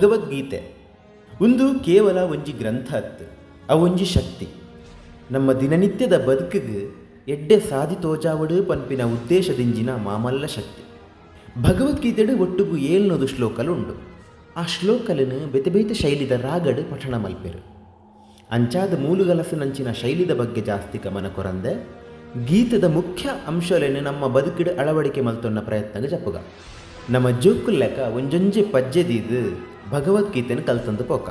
Bhagavad Gita ಉಂದು ಕೇವಲ ಒಂಜಿ ಗ್ರಂಥ ಅತ್ತ್, ಅವೊಂಜಿ ಶಕ್ತಿ. ನಮ್ಮ ದಿನನಿತ್ಯದ ಬದುಕುಗ್ ಎಡ್ಡೆ ಸಾದಿ ತೋಜಾವೊಡು ಪನ್ಪಿನ ಉದ್ದೇಶದಿಂಜಿನ ಮಾಮಲ್ಲ ಶಕ್ತಿ. ಭಗವದ್ಗೀತೆಡ್ ಒಟ್ಟುಗು ಏಳ್ನೂದು ಶ್ಲೋಕಲು ಉಂಡು. ಆ ಶ್ಲೋಕಲೆನ್ ಬೇತೆ ಬೇತೆ ಶೈಲಿದ ರಾಗಡ್ ಪಠಣ ಮಲ್ಪೆರ್. ಅಂಚಾದ್ ಮೂಲುಗಲಸುನಂಚಿನ ಶೈಲಿದ ಬಗ್ಗೆ ಜಾಸ್ತಿ ಗಮನ ಕೊರಂದೆ ಗೀತೆದ ಮುಖ್ಯ ಅಂಶೊಲೆನ್ ನಮ್ಮ ಬದುಕುಡ್ ಅಳವಡಿಕೆ ಮಲ್ತೊನ್ನ ಪ್ರಯತ್ನಗ್ ಜಪ್ಪುಗ. ನಮ ಜೋಕುಲ್ಲೆಕ ಒಂಜೊಂಜಿ ಪಜ್ಜೆ ದೀದ್ ಭಗವದ್ಗೀತೆನ್ ಕಲ್ತೊಂದು ಪೋಕ.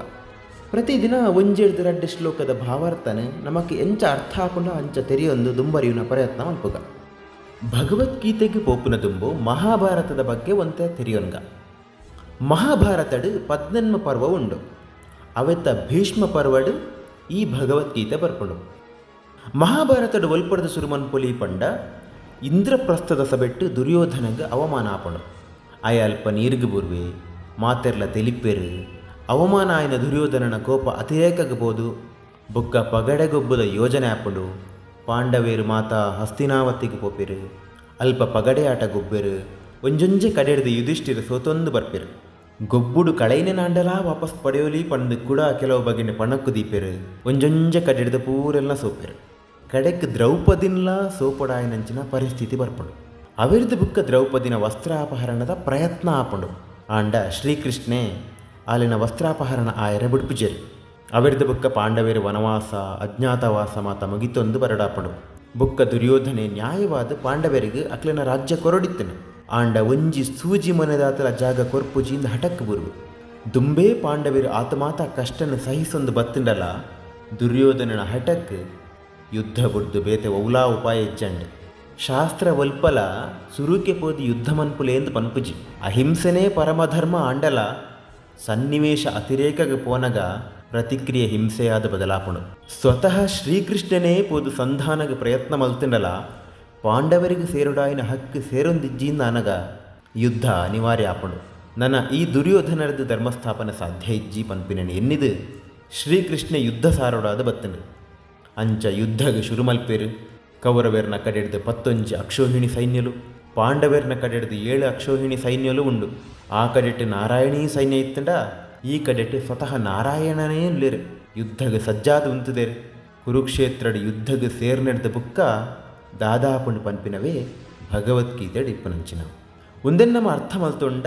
ಪ್ರತಿದಿನ ಒಂಜೆಡ್ದ್ ರಡ್ಡ್ ಶ್ಲೋಕದ ಭಾವಾರ್ಥನ್ ನಮಕ್ ಎಂಚ ಅರ್ಥ ಆಪುಂಡ ಅಂಚ ತೆರಿಯೊಂದು ದುಂಬರಿಯುನ ಪ್ರಯತ್ನ ಮಲ್ಪುಗ. ಭಗವದ್ಗೀತೆಗ್ ಪೋಪುನ ದುಂಬು ಮಹಾಭಾರತದ ಬಗ್ಗೆ ಒಂತೆ ತೆರಿಯೊನ್ಗ. ಮಹಾಭಾರತಡ್ ಪದ್ನೆನ್ಮ ಪರ್ವ ಉಂಡು. ಅವೆತ ಭೀಷ್ಮ ಪರ್ವಡ್ ಈ ಭಗವದ್ಗೀತೆ ಬರ್ಪುಂಡು. ಮಹಾಭಾರತಡ್ ಒಲ್ಪಡ್ದ್ ಸುರು ಮನ್ಪೊಲಿ ಪಂಡ ಇಂದ್ರಪ್ರಸ್ಥದ ಸಭೆಟ್ ದುರ್ಯೋಧನಗ್ ಅವಮಾನ ಆಪುಂಡು. ಆಯೆ ಅಲ್ಪ ನೀರ್ಗ್ ಬೂರ್ವೆ, ಮಾತೆರ್ಲ ತೆಲಿಪೆರ್. ಅವಮಾನ ಆಯಿನ ದುರ್ಯೋಧನನ ಕೋಪ ಅತಿರೇಕಗ್ ಪೋದು ಬೊಕ್ಕ ಪಗಡೆ ಗೊಬ್ಬುದ ಯೋಜನೆ ಆಪುಂಡು. ಪಾಂಡವೆರ್ ಮಾತ ಹಸ್ತಿನಾವತಿಗ್ ಪೋಪೆರ್. ಅಲ್ಪ ಪಗಡೆ ಆಟ ಗೊಬ್ಬೆರ್. ಒಂಜೊಂಜೆ ಕಡೆಡ್ದ್ ಯುಧಿಷ್ಠಿರ್ ಸೋತೊಂದು ಬರ್ಪೆರ್. ಗೊಬ್ಬುಡು ಕಳೆಯಿನೆನಾಂಡಲಾ ವಾಪಸ್ ಪಡೆಯೊಲಿ ಪಂದ್ ಕುಡ ಕೆಲವು ಬಗೆನ್ ಪಣಕ್ಕು ದೀಪೆರ್. ಒಂಜೊಂಜೆ ಕಡೆಡ್ದ್ ಪೂರೆಲ್ನ ಸೋಪೆರ್. ಕಡೆಕ್ ದ್ರೌಪದಿನ್ಲಾ ಸೋಪೊಡಾಯಿನಂಚಿನ ಪರಿಸ್ಥಿತಿ ಬರ್ಪುಂಡು. ಅವೆರ್ದ್ ಬುಕ್ಕ ದ್ರೌಪದಿನ ವಸ್ತ್ರಾಪಹರಣದ ಪ್ರಯತ್ನ ಆಪುಂಡು. ಆಂಡ ಶ್ರೀಕೃಷ್ಣೆ ಆಲೆನ ವಸ್ತ್ರಾಪಹರಣ ಆಯೆರೆ ಬುಡ್ಪುಜೆರ್. ಅವೆರ್ದ್ ಬುಕ್ಕ ಪಾಂಡವೆರ್ ವನವಾಸ, ಅಜ್ಞಾತವಾಸ ಮಾತ ಮುಗಿತೊಂದು ಬರೊಡಾಪುಂಡು. ಬುಕ್ಕ ದುರ್ಯೋಧನೆ ನ್ಯಾಯವಾದ್ ಪಾಂಡವೆರೆಗ್ ಅಕ್ಲೆನ ರಾಜ್ಯ ಕೊರೊಡಿತ್ತ್ಂಡ್. ಆಂಡ ಒಂಜಿ ಸೂಜಿ ಮೊನೆದಾತಲ ಜಾಗ ಕೊರ್ಪುಜಿ ಇಂದ್ ಹಠಕ್ ಬೂರ್ವೆ. ದುಂಬೇ ಪಾಂಡವೆರ್ ಆತ್ ಮಾತ ಕಷ್ಟನ್ ಸಹಿಸೊಂದು ಬತ್ತ್ಂಡಲ ದುರ್ಯೋಧನನ ಹಠಕ್ ಯುದ್ಧ ಬುಡ್ದು ಬೇತೆ ಒವ್ಲಾ ಉಪಾಯ ಇಜ್ಜಂಡ್. ಶಾಸ್ತ್ರ ಒಲ್ಪಲ ಸುರುಕೆ ಪೋದು ಯುದ್ಧ ಮನ್ಪುಲೇಂದ್ ಪನ್ಪುಜಿ. ಅಹಿಂಸೆನೇ ಪರಮಧರ್ಮ ಆಂಡಲ ಸನ್ನಿವೇಶ ಅತಿರೇಕಗ್ ಪೋನಗ ಪ್ರತಿಕ್ರಿಯೆ ಹಿಂಸೆಯಾದ್ ಬದಲಾಪುಂಡು. ಸ್ವತಃ ಶ್ರೀಕೃಷ್ಣನೇ ಪೋದು ಸಂಧಾನಗ್ ಪ್ರಯತ್ನ ಮಲ್ತ್ಂಡಲ ಪಾಂಡವರಿಗೆ ಸೇರೊಡಾಯಿನ ಹಕ್ಕ್ ಸೇರೊಂದಿಜ್ಜಿಂದ್ ಆನಗ ಯುದ್ಧ ಅನಿವಾರ್ಯ ಆಪುಂಡು. ನನ ಈ ದುರ್ಯೋಧನರ್ದ್ ಧರ್ಮಸ್ಥಾಪನೆ ಸಾಧ್ಯ ಇಜ್ಜಿ ಪನ್ಪಿನೆನ್ ಎನ್ನಿದ್ ಶ್ರೀಕೃಷ್ಣೆ ಯುದ್ಧ ಸಾರೊಡಾದ್ ಬತ್ತ್ಂಡ್. ಅಂಚ ಯುದ್ಧಗ್ ಶುರು ಮಲ್ಪೆರ್. ಕೌರವೆರ್ನ ಕಡೆಡ್ದ್ ಪತ್ತೊಂಜಿ ಅಕ್ಷೋಹಿಣಿ ಸೈನ್ಯಲು, ಪಾಂಡವೆರ್ನ ಕಡೆಡ್ದ್ ಏಳ್ ಅಕ್ಷೋಹಿಣಿ ಸೈನ್ಯಲು ಉಂಡು. ಆ ಕಡೆಟ್ ನಾರಾಯಣೀ ಸೈನ್ಯ ಇತ್ತ್ಂಡ ಈ ಕಡೆಟ್ ಸ್ವತಃ ನಾರಾಯಣನೇ ಉಲ್ಲೆರ್. ಯುದ್ಧಗ್ ಸಜ್ಜಾದ್ ಉಂತುದೆರ್. ಕುರುಕ್ಷೇತ್ರಡ್ ಯುದ್ಧಗ್ ಸೇರ್ನೆಡ್ದ್ ಬುಕ್ಕ ದಾದಾಪುಂಡು ಪನ್ಪಿನವೇ ಭಗವದ್ಗೀತೆಡ್ ಇಪ್ಪುನಂಚಿನ. ಉಂದೆನ್ ನಮ ಅರ್ಥ ಮಲ್ತೊಂಡ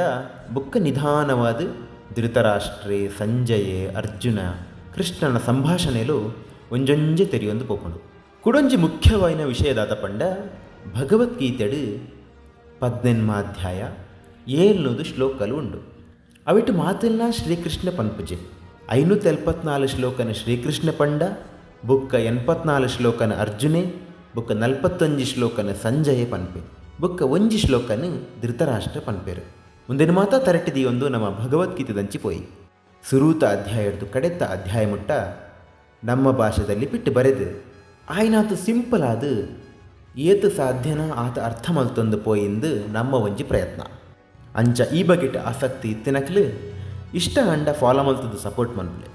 ಬುಕ್ಕ ನಿಧಾನವಾದ್ ಧೃತರಾಷ್ಟ್ರೆ, ಸಂಜಯೆ, ಅರ್ಜುನ, ಕೃಷ್ಣನ ಸಂಭಾಷಣೆಲು ಒಂಜೊಂಜೆ ತೆರಿಯೊಂದು ಪೋಪುಂಡು. ಕುಡೊಂಜಿ ಮುಖ್ಯವಾಯಿನ ವಿಷಯ ದಾದ ಪಂಡ ಭಗವದ್ಗೀತೆಡ್ ಪದ್ನೆನ್ಮಾಧ್ಯಾಯ ಏಳ್ನೂದು ಶ್ಲೋಕಲು ಉಂಡು. ಅವಿಟ್ ಮಾತೆಲ್ಲ ಶ್ರೀಕೃಷ್ಣ ಪನ್ಪುಜೆ. ಐನೂತೆಲ್ಪತ್ನಾಲ್ ಶ್ಲೋಕನ ಶ್ರೀಕೃಷ್ಣ ಪಂಡ, ಬುಕ್ಕ ಎನ್ಪತ್ನಾಲ್ ಶ್ಲೋಕನ ಅರ್ಜುನೆ, ಬುಕ್ಕ ನಲ್ಪತ್ತೊಂಜಿ ಶ್ಲೋಕನ ಸಂಜಯೆ ಪನ್ಪೆ, ಬುಕ್ಕ ಒಂಜಿ ಶ್ಲೋಕನ್ ಧೃತರಾಷ್ಟ್ರ ಪನ್ಪೆರ್. ಉಂದೆನ್ ಮಾತ ತರಟ್ಟಿ ದೀಯೊಂದು ನಮ್ಮ ಭಗವದ್ಗೀತೆದಂಚಿ ಪೋಯಿ. ಸುರೂತ ಅಧ್ಯಾಯಡ್ದು ಕಡೆತ್ತ ಅಧ್ಯಾಯ ಮುಟ್ಟ ನಮ್ಮ ಭಾಷೆದಲ್ಲಿ ಪಿಟ್ಟು ಬರೆದು ಆಯ್ನಾತ್ ಸಿಂಪಲ್ ಆದ್ ಏತ್ ಸಾಧ್ಯನಾ ಆತ್ ಅರ್ಥ ಮಲ್ತೊಂದು ಪೋಯಿಂದ್ ನಮ್ಮ ಒಂಜಿ ಪ್ರಯತ್ನ. ಅಂಚ ಈ ಬಗೆಟ್ ಆಸಕ್ತಿ ಇತ್ತಿನಕ್ಲ್ ಇಷ್ಟ ಆಂಡ ಫಾಲೋ ಮಲ್ತುದು ಸಪೋರ್ಟ್ ಮನ್ಪುಲೆ.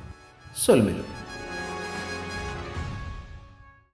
ಸೊಲ್ಮೆಲು.